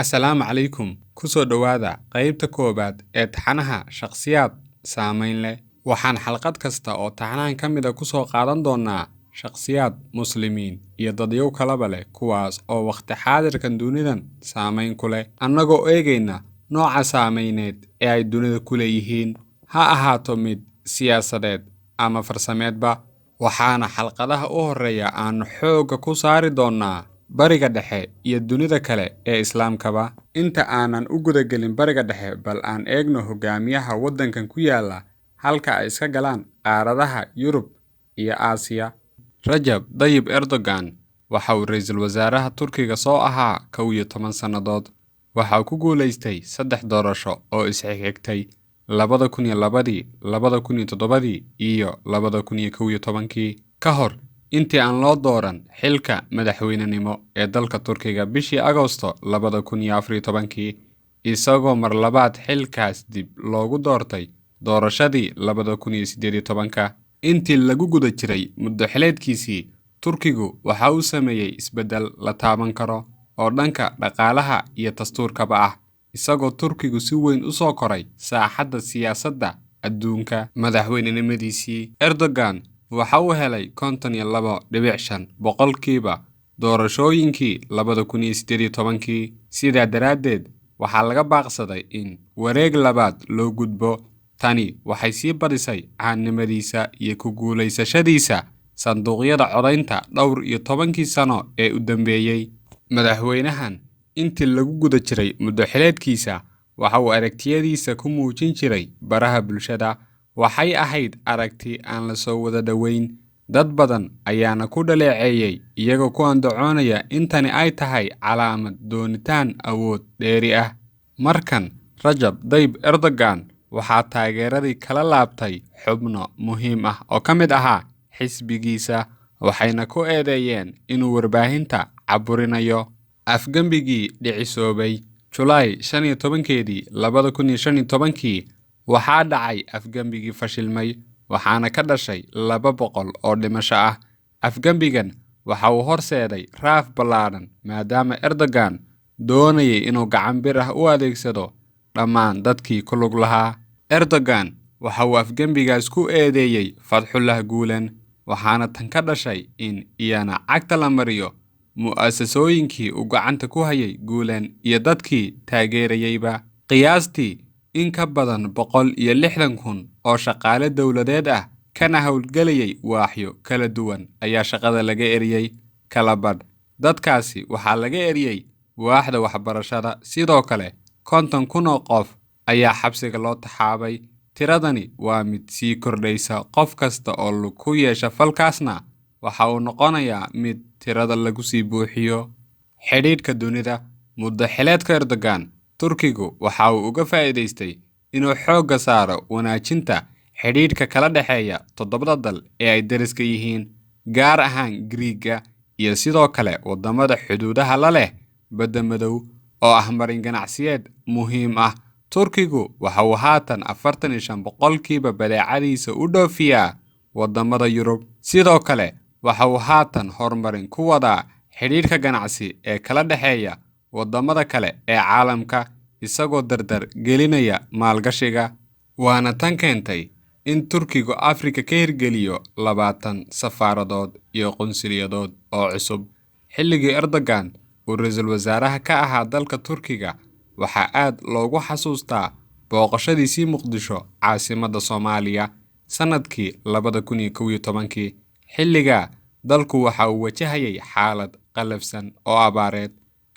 Assalaamu calaykum. Ku soo dhowaada qaybta koowaad ee taxanaha Shakhsiyaad Saamayn Leh. Waxaan xalqad kasta oo taxanahan ka mid ah ku soo qaadan doonaa shakhsiyaad Muslimiin iyo dadyow kalaba leh, kuwaas oo waqti xaadirkan dunidan saamayn ku leh, annagoo eegayna nooca saamayneed ee ay dunida ku leeyihiin, ha ahaato mid siyaasadeed ama farsameedba. Waxaana xalqadaha u horreeya aanu xoogga ku saari doonaa Bariga Dhexe iyo dunida kale ee Islaamkaba. Inta aanan u gudagelin Bariga Dhexe, bal aan eegno hogaamiyaha waddankan ku yaala halka ay iska galaan qaaradaha Yurub iyo Aasiya. Rajab Tayyip Erdogan waxa uu ra'iisul wasaaraha Turkiga soo ahaa 11 sannadood. Waxa uu ku guulaystay saddex doorasho oo is-xigxigtay: 2002, 2007 iyo 2011. Ka hor intii aan loo dooran xilka madaxweynenimo ee dalka Turkiga bishii Agoosto 2014, isagoo mar labaad xilkaas dib loogu doortay doorashadii 2018. Intii lagu guda jiray muddo xileedkiisii, Turkigu waxa uu sameeyay isbeddel la taaban karo oo dhanka dhaqaalaha iyo dastuurkaba ah, isagoo Turkigu si weyn u soo koray saaxadda siyaasadda adduunka. Madaxweynenimadiisii, Erdogan waxa uu helay 52.5% doorashooyinkii 2018. Sidaa daraaddeed, waxaa laga baaqsaday in wareeg labaad loo gudbo. Tani waxay sii badisay caannimadiisa iyo ku guulaysashadiisa sanduuqyada codaynta dhowr iyo tobankii sano ee u dambeeyay. Madaxweynahan intii lagu guda jiray muddo xileedkiisa, waxa uu aragtiyadiisa ku muujin jiray baraha bulshada. Waxay ahayd aragti aan la soo wada dhoweyn, dad badan ayaana ku dhaleeceeyay, iyagoo ku andacoonaya in tani ay tahay calaamad doonitaan awood dheeri ah. Markan, Rajab Tayyip Erdogan waxaa taageeradii kala laabtay xubno muhiim ah oo ka mid ahaa xisbigiisa, waxayna ku eedeeyeen inuu warbaahinta caburinayo. Afgembigii dhicisoobay Julaay 15-keedii 2015 waxaa dhacay afgembigii fashilmay, waxaana ka dhashay 200 oo dhimasho ah. Afgembigan waxa uu horseeday raaf ballaadhan, maadaama Erdogan doonayay inuu gacan bir ah u adeegsado dhammaan dadkii ku lug lahaa. Erdogan waxa uu afgembigaas ku eedeeyay Fatxullah Gulen, waxaana tan ka dhashay in iyana cagta la mariyo mu'asasooyinkii uu gacanta ku hayay Gulen iyo dadkii taageerayayba. Qiyaastii in ka badan 160,000 oo shaqaale dowladeed ah kana howlgelayay waaxyo kala duwan ayaa shaqada laga eriyay. Kala badh dadkaasi waxaa laga eriyay waaxda waxbarashada. Sidoo kale, 50,000 oo qof ayaa xabsiga loo taxaabay. Tiradani waa mid sii kordhaysa, qof kasta oo lug ku yeesha falkaasna waxa uu noqonayaa mid tirada lagu sii buuxiyo. Xidhiidhka dunida. Muddo xileedka Erdogan, Turkigu waxa uu uga faa'iidaystay inuu xoogga saaro wanaajinta xidhiidhka kala dhexeeya toddobada dal ee ay deriska yihiin, gaar ahaan Giriigga iyo sidoo kale waddamada xuduudaha la leh Badda Madow oo ah marin ganacsiyeed muhiim ah. Turkigu waxa uu haatan 45% badeecadiisa u dhoofiyaa waddamada Yurub. Sidoo kale, waxa uu haatan horumarin ku wadaa xidhiidhka ganacsi ee kala dhexeeya waddamada kale ee caalamka, isagoo dardar gelinaya maalgashiga. Waana tan keentay in Turkigu Afrika ka hirgeliyo 20 safaaradood iyo qunsuliyadood oo cusub. Xilligii Erdogan uu ra'iisul wasaaraha ka ahaa dalka Turkiga, waxaa aad loogu xasuustaa booqashadiisii Muqdisho, caasimadda Soomaaliya, sannadkii 2011. Xilligaa dalku waxa uu wajahayay xaalad qallafsan oo abaareed.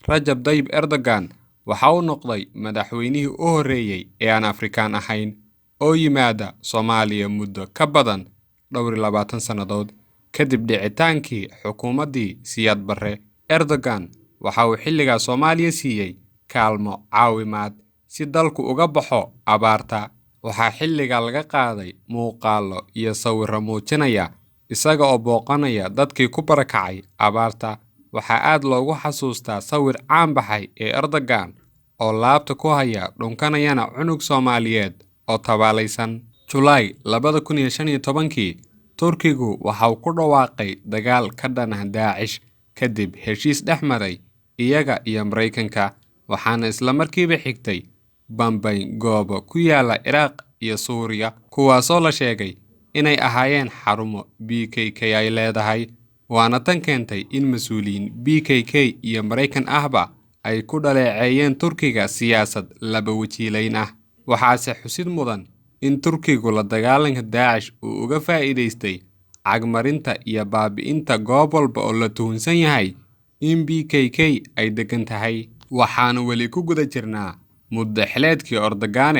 Rajab Tayyip Erdogan waxa uu noqday madaxweynihii u horreeyay ee aan Afrikaan ahayn oo yimaada Soomaaliya muddo ka badan dhowr iyo labaatan sannadood kadib dhicitaankii xukuumaddii Siyaad Barre. Erdogan waxa uu xilligaa Soomaaliya siiyey kaalmo caawimaad si dalku uga baxo abaarta. Waxaa xilligaa laga qaaday muuqaallo iyo sawirro muujinaya isaga oo booqanaya dadkii ku barakacay abaarta. Waxaa aad loogu xasuustaa sawir caan baxay ee Erdogan oo laabta ku haya dhunkanayana cunug Soomaaliyeed oo tabaalaysan. Julaay 2015, Turkigu waxa uu ku dhawaaqay dagaal ka dhan ah Daacish kadib heshiis dhex maray iyaga iyo Mareykanka. waxaana isla markiiba xigtay bambayn goobo ku yaala Ciraaq iyo Suuriya, kuwaasoo la sheegay inay ahaayeen xarumo PKK ay leedahay. Waana tan keentay in mas'uuliyiin PKK iyo Maraykan ahba ay ku dhaleeceeyeen Turkiga siyaasad laba wajiilayn ah. Waxaase xusid mudan in Turkigu la dagaalanka Daacish uu uga faa'iidaystay cagmarinta iyo baabi'inta goob walba oo la tuhunsan yahay in PKK ay degan tahay. Waxaanu weli ku guda jirnaa muddo xileedkii Erdogan.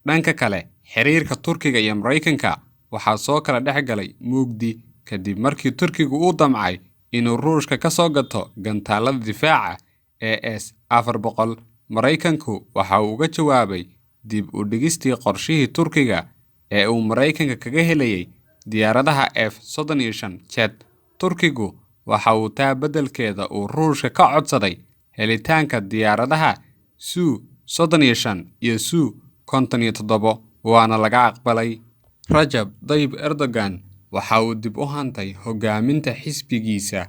Dhanka kale, xiriirka Turkiga iyo Maraykanka waxaa soo kala dhex galay mugdi kadib markii Turkigu uu damcay inuu Ruushka ka soo gato gantaalada difaaca ee S-400. Maraykanku waxa uu uga jawaabay dib u dhigistii qorshihii Turkiga ee uu Maraykanka kaga helayay diyaaradaha F-35 jet. Turkigu waxa uu taa beddelkeeda uu Ruushka ka codsaday helitaanka diyaaradaha Su-35 iyo Su-57, waana laga aqbalay. Rajab Tayyip Erdogan waxa uu dib u hantay hogaaminta xisbigiisa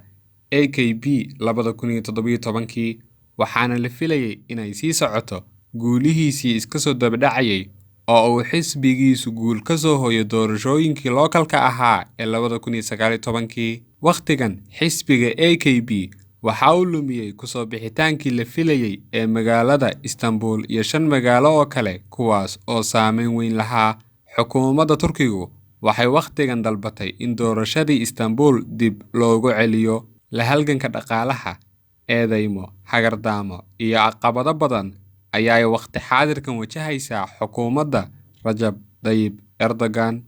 AKP 2017, waxaana la filayay inay sii socoto guulihiisii iska soo daba dhacayay oo uu xisbigiisu guul ka soo hooyo doorashooyinkii lookalka ahaa ee 2019. Wakhtigan, xisbiga AKP waxa uu lumiyay ku soo bixitaankii la filayay ee magaalada Istanbul iyo shan magaalo oo kale, kuwaas oo saameyn weyn lahaa. Xukuumadda Turkigu waxay wakhtigan dalbatay in doorashadii Istanbul dib loogu celiyo. La halganka dhaqaalaha, eedeymo, hagardaamo iyo caqabado badan ayaa ay waqti xaadirkan wajahaysaa xukuumadda Rajab Tayyip Erdogan.